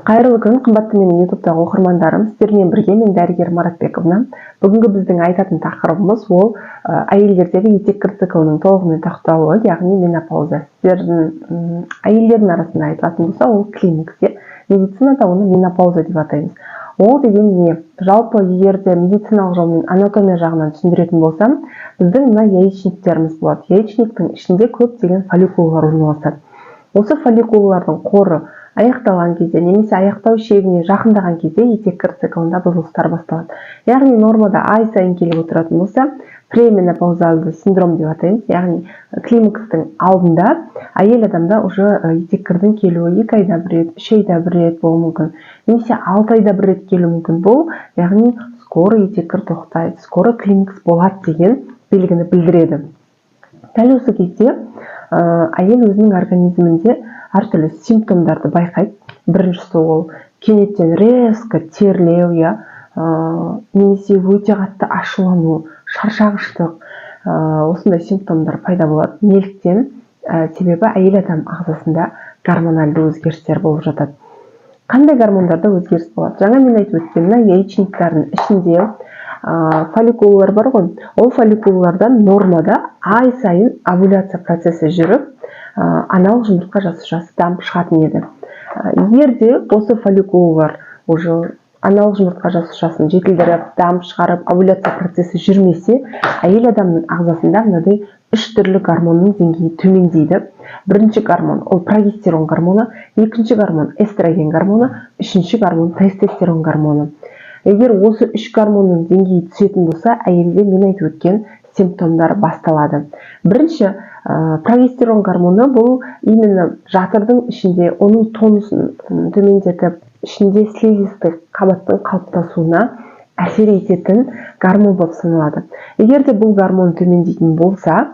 Қайырлы күн, қымбатты менің Ютубтағы оқырмандарым! Сіздермен бірге мен, дәрігер Маратбековна. Бүгінгі біздің айтатын тақырыбымыз ол әйелдердегі етеккір циклының толығымен тоқтауы, яғни менопауза. Сіздердің, әйелдердің арасында айтылатын болса, ол климакс, иә, медицинада оны менопауза деп атаймыз. Ол деген не жалпы? Егер де медициналық жолмен, анатомия жағынан түсіндіретін болсам, біздің мына яичниктеріміз болады. Яичниктің ішінде көптеген фолликулалар орналасады. Осы фолликулалардың қоры аяқталған кезде немесе аяқтау шегіне жақындаған кезде етеккір циклында бұзылыстар басталады. Яғни нормада ай сайын келіп отыратын болса, пременопаузальный синдром деп атаймыз. Яғни климакстың алдында әйел адамда уже етеккірдің келуі 2 айда бір рет, 3 айда бір рет болуы мүмкін немесе 6 айда бір рет келуі мүмкін. Бұл, яғни, скоро етеккір тоқтайды, скоро климакс болады деген белгіні білдіреді. Дәл осы кезде әйел өзінің организмінде әртүрлі симптомдарды байқайды. Біріншісі ол кенеттен резко терлеу, иә, немесе өте қатты ашулану, шаршағыштық, осындай симптомдар пайда болады. Неліктен? Себебі әйел адам ағзасында гормональды өзгерістер болып жатады. Қандай гормондарда өзгеріс болады? Жаңа мен айтып өткен мына яичниктардың ішінде фолликулалар бар ғой. Ол фолликулалардан нормада ай сайын овуляция процесі жүріп, аналық жұмыртқа жасушасы дамып шығатын еді. Егер де осы фолликулалар уже аналық жұмыртқа жасушасын жетілдіріп, дамып шығарып, овуляция процесі жүрмесе, әйел адамның ағзасында мынадай үш түрлі гормонның деңгейі төмендейді. Бірінші гормон ол прогестерон гормоны, екінші гормон эстроген гормоны, үшінші гормон тестостерон гормоны. Егер осы үш гормонның деңгейі түсетін болса, әйелде мен айтып өткен симптомдар басталады. Бірінші прогестерон гормоны. Бұл именно жатырдың ішінде оның тонусын төмендетіп, ішінде слизистый қабаттың қалыптасуына әсер ететін гормон болып саналады. Егер де бұл гормон төмендейтін болса,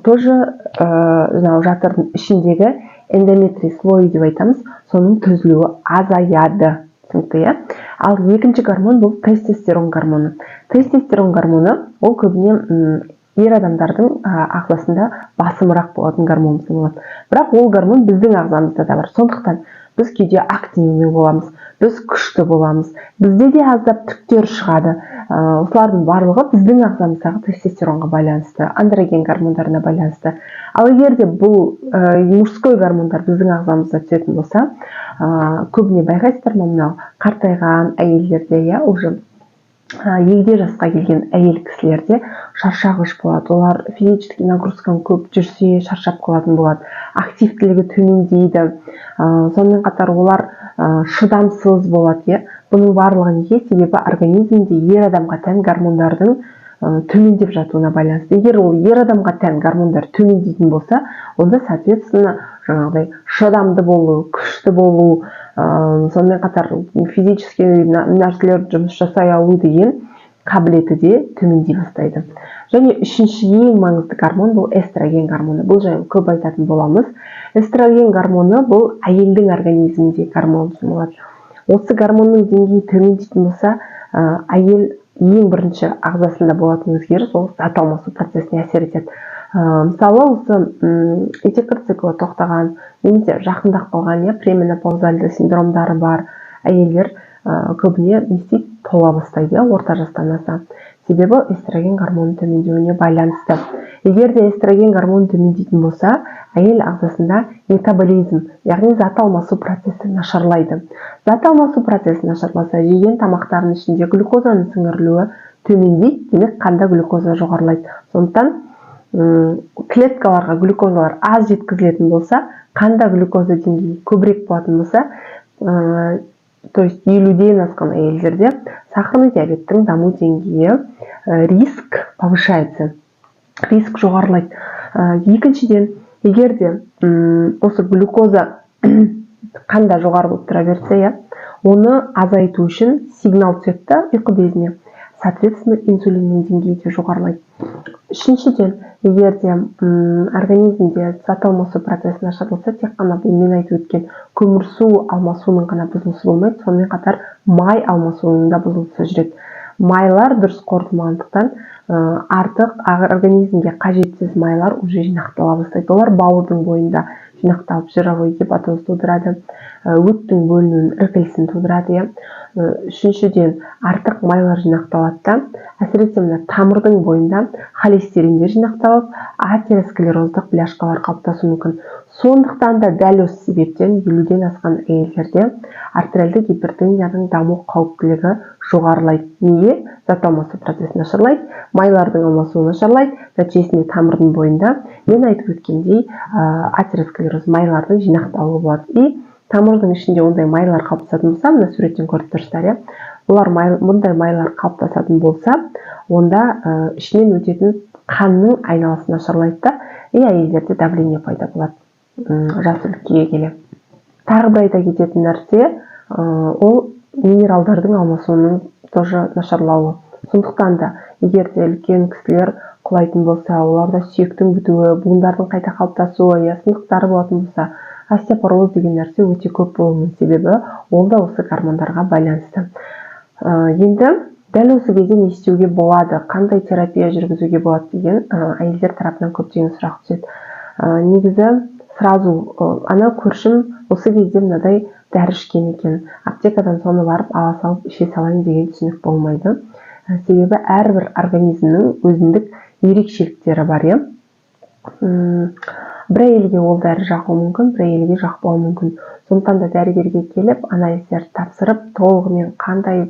тоже жаңағы жатырдың ішіндегі эндометрий слойы деп айтамыз, соның түзілуі азаяды. Түсінікті, иә? Ал екінші гормон бұл тестостерон гормоны. Тестостерон гормоны ол көбіне ер адамдардың ағзасында басымырақ болатын гормон саналады. Бірақ ол гормон біздің ағзамызда да бар. Сондықтан біз кейде активный боламыз, біз күшті боламыз, бізде де аздап түктер шығады. Осылардың барлығы біздің ағзамыздағы тестостеронға байланысты, андроген гормондарына байланысты. Ал егер де бұл мужской гормондар біздің ағзамызда түсетін болса, көбіне байқайсыздар ма, мынау қартайған әйелдерде, иә, уже егде жасқа келген әйел кісілерде шаршағыш болады. Олар физический нагрузканы көп жүрсе, шаршап қалатын болады, активтілігі төмендейді. Сонымен қатар олар шыдамсыз болады, иә. Бұның барлығы неге? Себебі организмде ер адамға тән гормондардың төмендеп жатуына байланысты. Егер ол ер адамға тән гормондар төмендейтін болса, онда, соответственно, жаңағыдай шыдамды болу, күшті болу, сонымен қатар физический нәрселер жұмыс жасай алу деген қабілеті де төмендей бастайды. Және үшінші ең маңызды гормон бұл эстроген гормоны. Бұл жайлы көп айтатын боламыз. Эстроген гормоны бұл әйелдің организміндегі гормон саналады. Осы гормонның деңгейі төмендейтін болса, әйел ең бірінші ағзасында болатын өзгеріс ол зат алмасу процесіне әсер етеді. Мысалы, осы етеккір циклі тоқтаған немесе жақындап қалған, иә, пременопаузальды синдромдары бар әйелдер көбіне не істейді? Тола бастайды, иә, орта жастан аса. Себебі эстроген гормонының төмендеуіне байланысты. Егер де эстроген гормоны төмендейтін болса, әйел ағзасында метаболизм, яғни зат алмасу процесі нашарлайды. Зат алмасу процесі нашарласа, жеген тамақтардың ішінде глюкозаның сіңірілуі төмендейді. Демек, қанда глюкоза жоғарылайды. Сондықтан клеткаларға глюкозалар аз жеткізілетін болса, қанда глюкоза деңгейі көбірек болатын болса, то есть 50-ден асқан әйелдерде сахарный диабеттің даму деңгейі, риск повышается, риск жоғарылайды. Екіншіден, егер де осы глюкоза қанда жоғары болып тұра берсе, иә, оны азайту үшін сигнал түседі да ұйқы безіне, соответственно, инсулиннің деңгейі де жоғарылайды. Үшіншіден, егер де организмде зат алмасу процесі нашарласа, тек қана бұл мен айтып өткен көмірсу алмасуының ғана бұзылысы болмайды, сонымен қатар май алмасуының да бұзылысы жүреді. Майлар дұрыс қорытылмағандықтан, артық организмге қажетсіз майлар уже жинақтала бастайды. Олар бауырдың бойында Жинақталып, жировой гепатоз тудырады, өттің бөлінуін, іркілісін тудырады, иә. Үшіншіден, артық майлар жинақталады да, әсіресе мына тамырдың бойында холестериндер жинақталып, атеросклероздық бляшкалар қалыптасуы мүмкін. Сондықтан да дәл осы себептен 50-ден асқан әйелдерде артериалды гипертензияның даму қауіптілігі жоғарылайды. Неге? Зат алмасу процесі нашарлайды, майлардың алмасуы нашарлайды. Нәтижесінде тамырдың бойында, мен айтып өткендей, атеросклероз, майлардың жинақталуы болады. И тамырдың ішінде ондай майлар қалыптасатын болса, мына суреттен көріп тұрсыздар, иә, бұлар май, бұндай майлар қалыптасатын болса, онда ішінен өтетін қанның айналысы нашарлайды да, и әйелдерде давление пайда болады жасы үлкейе келе. Тағы бір айта кететін нәрсе, ол минералдардың алмасуының тоже нашарлауы. Сондықтан да егер де үлкен кісілер құлайтын болса, оларда сүйектің бітуі, буындардың қайта қалыптасуы, иә, сынықтары болатын болса, остеопороз деген нәрсе өте көп болуының себебі ол да осы гормондарға байланысты. Енді дәл осы кезде не істеуге болады, қандай терапия жүргізуге болады деген әйелдер тарапынан көптеген сұрақ түседі. Негізі сразу ана көршім осы кезде мынадай дәрі ішкен екен, аптекадан соны барып ала салып іше салайын деген түсінік болмайды. Себебі әрбір организмнің өзіндік ерекшеліктері бар, иә. Бір әйелге ол дәрі жағуы мүмкін, бір әйелге жақпауы мүмкін. Сондықтан да дәрігерге келіп, анализдерді тапсырып, толығымен қандай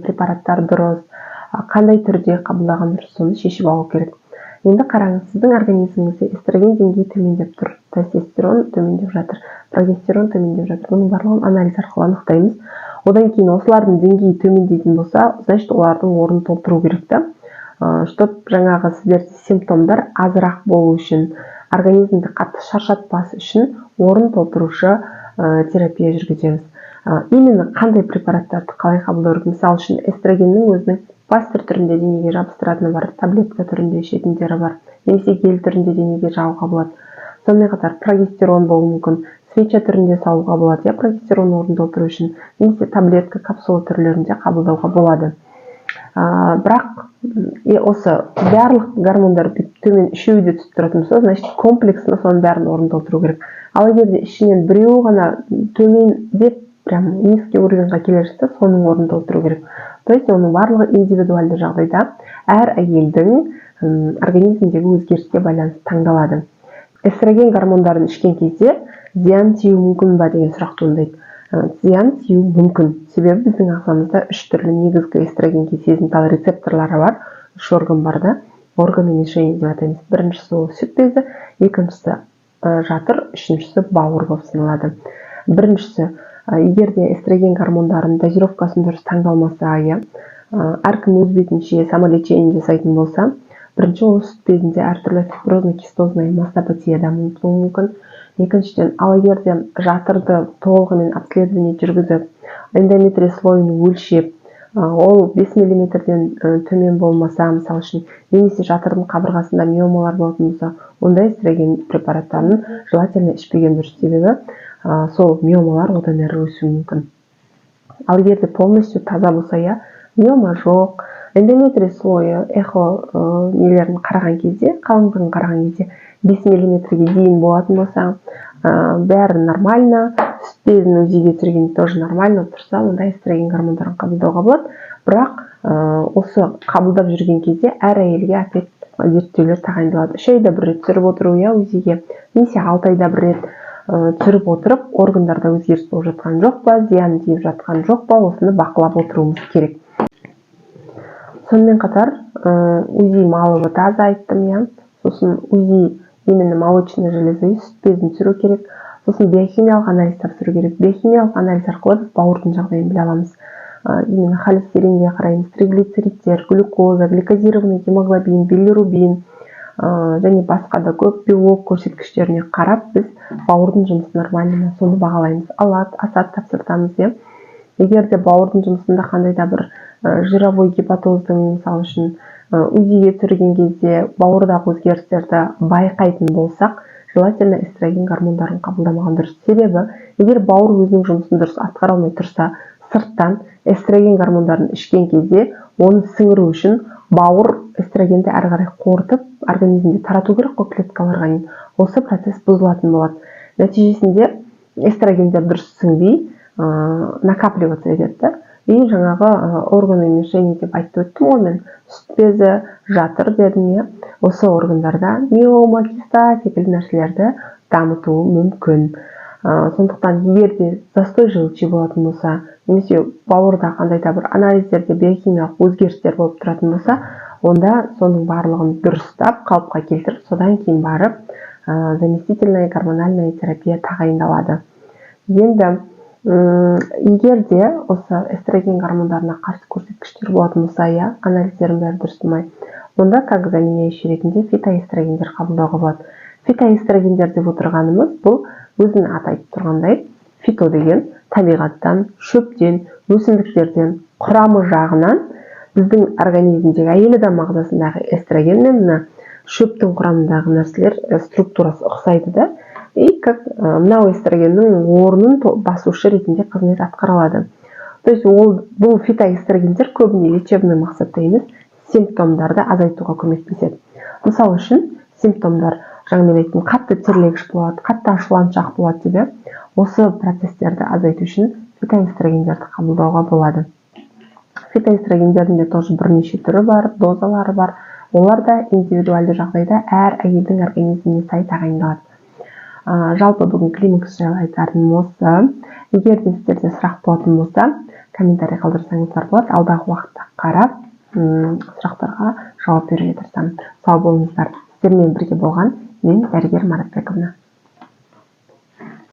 препараттар дұрыс, қандай түрде қабылдаған дұрыс, соны шешіп алу керек. Енді қараңыз, сіздің организміңізде эстроген деңгейі төмендеп тұр, тестостерон төмендеп жатыр, прогестерон төмендеп жатыр. Бұның барлығын анализ арқылы анықтаймыз. Одан кейін осылардың деңгейі төмендейтін болса, значит, олардың орнын толтыру керек та, чтоб жаңағы сіздерде симптомдар азырақ болу үшін, организмді қатты шаршатпас үшін орын толтырушы терапия жүргіземіз. Именно қандай препараттарды қалай қабылдау керек? Мысалы үшін, эстрогеннің өзінің пластырь түрінде денеге жабыстыратыны бар, таблетка түрінде ішетіндері бар немесе гель түрінде денеге жағуға болады. Сонымен қатар прогестерон болуы мүмкін, свеча түрінде салуға болады, иә, прогестерон орнын толтыру үшін, немесе таблетка, капсула түрлерінде қабылдауға болады. Бірақ осы барлық гормондар бүйтіп төмен, үшеуі де түсіп тұратын болса, значит, комплексно соның бәрін орнын толтыру керек. Ал егер де ішінен біреуі ғана төмендеп, прям низкий уровень ға келе жатса, соның орнын толтыру керек. То есть оның барлығы индивидуальды жағдайда, әр әйелдің организмдегі өзгеріске байланысты таңдалады. Эстроген гормондарын ішкен кезде зиян тиюі мүмкін ба деген сұрақ туындайды. Зиян тиюі мүмкін, себебі біздің ағзамызда үш түрлі негізгі эстрогенге сезімтал рецепторлары бар, үш орган бар да, органы мишени деп атаймыз. Біріншісі ол сүт безі, екіншісі жатыр, үшіншісі бауыр болып саналады. Біріншісі, егер де эстроген гормондарын дозировкасын дұрыс таңдалмаса, иә, әркім өз бетінше самолечение жасайтын болса, бірінші ол сүт безінде әртүрлі фиброзно кистозная мастопатия дамуы мүмкін. Екіншіден, ал егер де жатырды толығымен обследование жүргізіп, эндометрий слойын өлшеп, ол 5 миллиметрден төмен болмаса, мысалы үшін, немесе жатырдың қабырғасында миомалар болатын болса, онда эстроген препараттарын желательно ішпеген дұрыс, себебі сол миомалар одан әрі өсуі мүмкін. Ал егер де полностью таза болса, иә, миома жоқ, эндометрий слойы эхо нелерін қараған кезде, қалыңдығын қараған кезде 5 миллиметрге дейін болатын болса, бәрі нормально, сүт безін УЗИ ге түсіргенде тоже нормально тұрса, онда эстроген гормондарын қабылдауға болады. Бірақ осы қабылдап жүрген кезде әр әйелге опять зерттеулер тағайындалады: 3 айда бір рет түсіріп отыру, иә, УЗИ ге, немесе 6 айда бір рет түсіріп отырып, органдарда өзгеріс болып жатқан жоқ па, зиян тиіп жатқан жоқ па, осыны бақылап отыруымыз керек. Сонымен қатар УЗИ малого таза айттым, иә, сосын УЗИ именно молочной железы, сүт безін түсіру керек. Сосын биохимиялық анализ тапсыру керек. Биохимиялық анализ арқылы біз бауырдың жағдайын біле аламыз. Именно холестеринге қараймыз, триглицеридтер, глюкоза, гликозированный гемоглобин, билирубин және басқа да көп белок көрсеткіштеріне қарап, біз бауырдың жұмысы нормально ма, соны бағалаймыз. АЛАТ, АСАТ тапсыртамыз, иә. Егер де бауырдың жұмысында қандай да бір жировой гепатоздың, мысалы үшін, УЗИ ге түсірген кезде бауырдағы өзгерістерді байқайтын болсақ, желательно эстроген гормондарын қабылдамаған дұрыс. Себебі егер бауыр өзінің жұмысын дұрыс атқара алмай тұрса, сырттан эстроген гормондарын ішкен кезде оны сіңіру үшін бауыр эстрогенді әрі қарай қорытып, организмде тарату керек қой клеткаларға дейін. Осы процесс бұзылатын болады. Нәтижесінде эстрогендер дұрыс сіңбей, накапливаться етеді да, и жаңағы органы мишени деп айтып өттім ғой мен, сүт безі, жатыр дедім, иә. Осы органдарда миома, киста секілді нәрселерді дамытуы мүмкін. Сондықтан егер де застой желчи болатын болса немесе бауырда қандай да бір анализдерде биохимиялық өзгерістер болып тұратын болса, онда соның барлығын дұрыстап, қалыпқа келтіріп, содан кейін барып заместительная гормональная терапия тағайындалады. Енді егер де осы эстроген гормондарына қарсы көрсеткіштер болатын болса, иә, анализдердің бәрі дұрыс болмай, онда как заменяющий ретінде фитоэстрогендер қабылдауға болады. Фитоэстрогендер деп отырғанымыз, бұл өзінің аты айтып тұрғандай, фито деген табиғаттан, шөптен, өсімдіктерден, құрамы жағынан біздің организмдегі, әйел адам ағзасындағы эстроген мен мына шөптің құрамындағы нәрселер структурасы ұқсайды да, и как мынау эстрогеннің орнын басушы ретінде қызмет атқара алады. То есть ол, бұл фитоэстрогендер көбіне лечебный мақсатта емес, симптомдарды азайтуға көмектеседі. Мысалы үшін, симптомдар, жаңа мен айттым, қатты терлегіш болады, қатты ашуланшақ болады деп, иә. Осы процесстерді азайту үшін фитоэстрогендерді қабылдауға болады. Фитоэстрогендердің де тоже бірнеше түрі бар, дозалары бар. Олар да индивидуальды жағдайда әр әйелдің организміне сай тағайындалады. Жалпы бүгін климакс жайлы айтарым осы. Егер де сіздерде сұрақ болатын болса, комментарий қалдырсаңыздар болады. Алдағы уақытта қарап, сұрақтарға жауап беруге тырысамын. Сау болыңыздар! Сіздермен бірге болған мен, дәрігер Маратбековна.